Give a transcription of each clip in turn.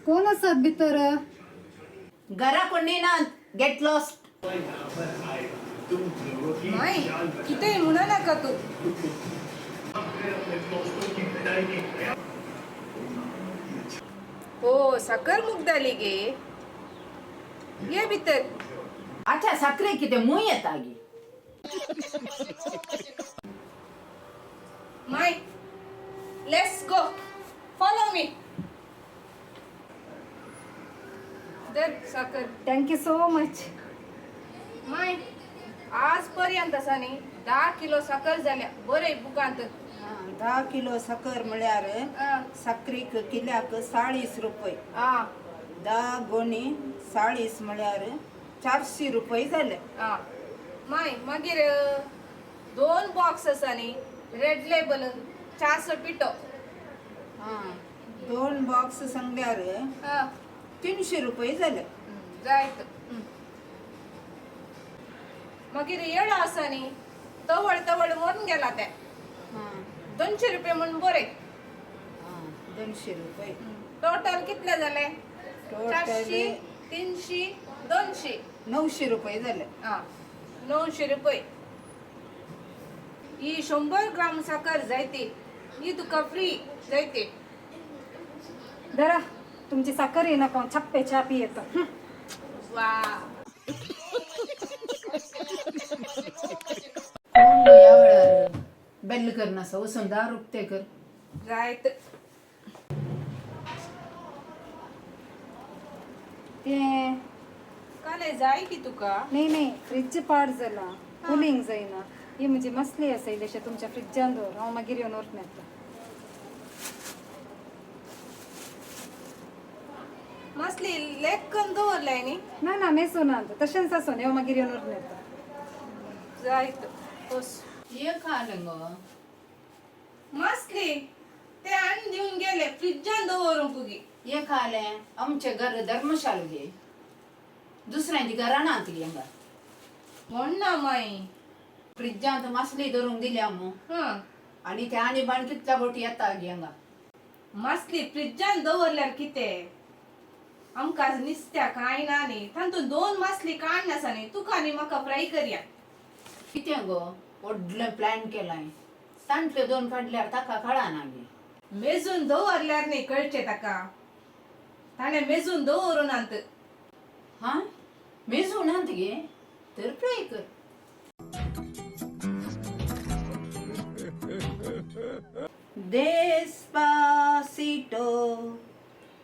कोण आसात भितर? घरा कोणी ना, गेट लॉस्ट. माय, कितें म्हणू नाका तूं. हो, साकर मुगदाली गे, ये भितर. अच्छा, साखरे कितें मूय येता गे? माय, let's go, follow me. धर साकर. Thank you so much. माय, आजपर्यंत आसा न्ही 10 किलो साकर जाल्या बरे बुकांत. 10 किलो साकर म्हळ्यार साकरीक किल्याक 40 रुपये. आं. 10 गोणी 40 म्हळ्यार 400 रुपये जाले. आं माय, मागीर दोन बॉक्स आसा न्ही रेड लेबल च्याचो पिठो. आं, दोन बॉक्स सांगल्यार आं. 300 रुपये जाले. जायत. मागीर येळो आसा न्ही, तवळ तवळ मरून गेला ते. आं. 200 रुपये म्हूण बरे. आं, 200 रुपये. टोटल कितले जाले? टोटल 400, 300, 200. 900 रुपये जाले. आं, 900 रुपये. ही 100 ग्राम साकर जायती, ही तुका फ्री जायती. धरा तुमची साखर, ये नका छप्पे छापी येतो. हं. वा. कोण गो ह्या वेळार बेल करनासा? वचून दार उक्ते कर. जायत. ते काले जाय की तुका? नाही नाही, फ्रीज पाड जाला, कुलिंग जायना. ही म्हणजे मसली आसा, इल्लेशे तुमच्या फ्रिजान दवर, हांव मागीर येवन व्हरून येता. मासली लेख करून दवरलाय न्ही? ना ना, मेजून ना, तशेंच आसून हांव मागीर येवन व्हरून येता. जायत, बस. हे खालें गो? मासली ते हाडून दिवन गेले फ्रिजान दवरूंक गी. हे खालें? आमचे घर धर्मशाल गे, दुसऱ्यांची घरां नात गे हांगा. म्हण ना माई. फ्रिजांत मासली धरूंक दिल्या मू. हां. आनी ते आनी बाण कितल्या बोटी येता गे हांगा. मासली फ्रिजान दवरल्यार कितें, आमकां निसत्या कांय ना न्ही. तातूंत दोन मासली काडून आसा न्ही, तुका आनी म्हाका फ्राय करया. कितें गो, व्हडलें प्लॅन केलाय. तांतल्यो दोन काडल्यार ताका कळना गे. मेजून दवरल्यार न्ही कळचें ताका, ताणें मेजून दवरूं नात. हा, मेजून नात गे तर फ्राय कर. देस्पासिटो,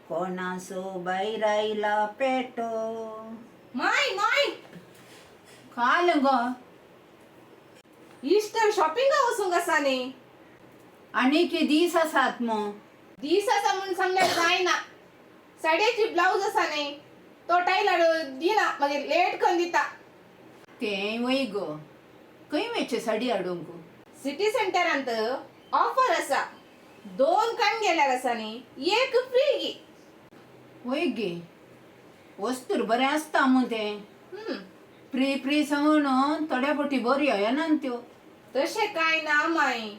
कोणासो भायर आयला पेटो. माय माय. खालें गो? इस्टर शॉपिंगा वचूंक आसा न्ही. आनी की दीस आसात मू. दीस आसा म्हूण सांगल्यार जायना. साडयेची ब्लावज आसा न्ही, तो टायलर दिना, मागीर लेट करून दिता. तें वय गो, खंय वयचें साडी हाडूंक? सिटी सेंटरांत ऑफर आसा, दोन कान गेल्यार आसा न्ही एक फ्री गी. वय गे, वस्तूर बरें आसता मू तें. हम्म. फ्री फ्री सांगून थोड्या फावटी बऱ्यो येना त्यो. तशें कांय ना माई,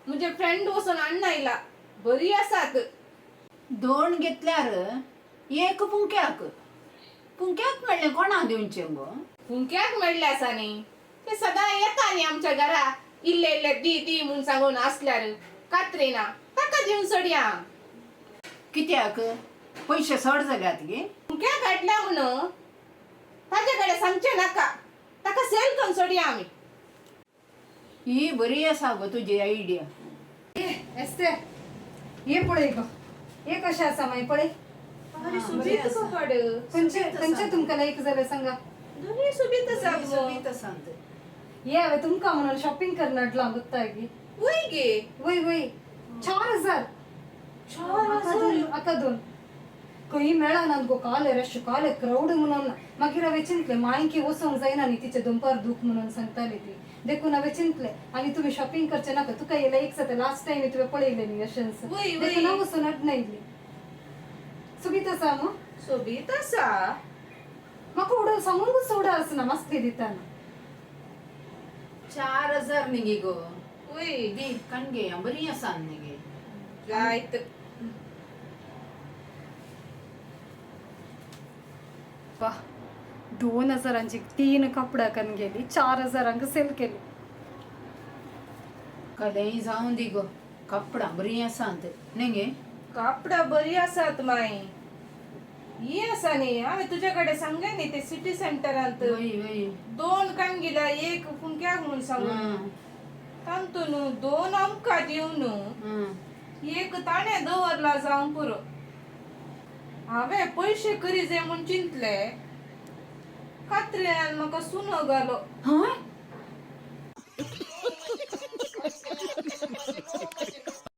म्हजे फ्रेंड वचून हाडून आयला, बरी आसात. दोन घेतल्यार एक पुंक्याक. पुंक्याक मेळ्ळें कोणाक दिवचें गो? हुंक्याक मेळ्ळे आसा न्ही, ते सदां येता न्ही आमच्या घरा, इल्ले इल्ले दी दी म्हूण सांगून आसल्यार कात्रिना, ताका दिवन सोडया. कित्याक, पयशे चड जाल्यात गे? हुंक्याक हाडल्या म्हणून ताजे कडेन सांगचें नाका, ताका सेल करून सोडया आमी. ही बरी आसा गो तुजी आयडिया. ए एस्ते, ये पळय गो, हे कशें आसा मागीर पळय. अरे, सोबीत कपड. खंयचे खंयचे तुमकां लायक जालें सांगा. दोनूय सोबीत आसा गो. सोबीत आसा ते. हे हांवें तुमकां म्हणून शॉपिंग करून हाडलां, गुत्ता गी. वय गे. वय वय, 4000. चार आका हजार. दोन, आका दोन खंय मेळना गो. काले रश, काले क्रावड म्हणून मागीर हांवें चिंतलें, मांयकी वचोंक जायना न्ही, तिचे दनपार दूख म्हणून सांगताली ती, देखून हांवें चिंतलें आनी तुमी शॉपिंग करचें नाका, तुका येयलें एक जाता. लास्ट टायम तुवें पळयलें न्ही अशेंच. वय, वय. देखून हांव वचून हाडून आयली. सोबीत आसा मू. सोबीत आसा. म्हाका उडोवन सांगूंकच उडो आसना मासली दिताना. 4000 न्ही गो? वय. दी कणगे, बरी आसा न्ही गे. जायत. वा, 2000ची 3 कापडां कन गेली, 4000 सेल केली. कलेय जावं दी गो, कपडां बरीं आसात न्ही गे? कापडां बरी आसात माई. ही आसा न्ही, हांवें तुज्या कडेन सांगलें न्ही ते सिटी सेंटरांत वय वय. 2 काणगिला एक फुंक्याक म्हूण सांगून, तातूंत 2 आमकां दिवन एक ताणें दवरला जावंक पुरो. हांवें पयशे करी जाय म्हूण चिंतले, कात्रिनान म्हाका सुनो घालो. हय.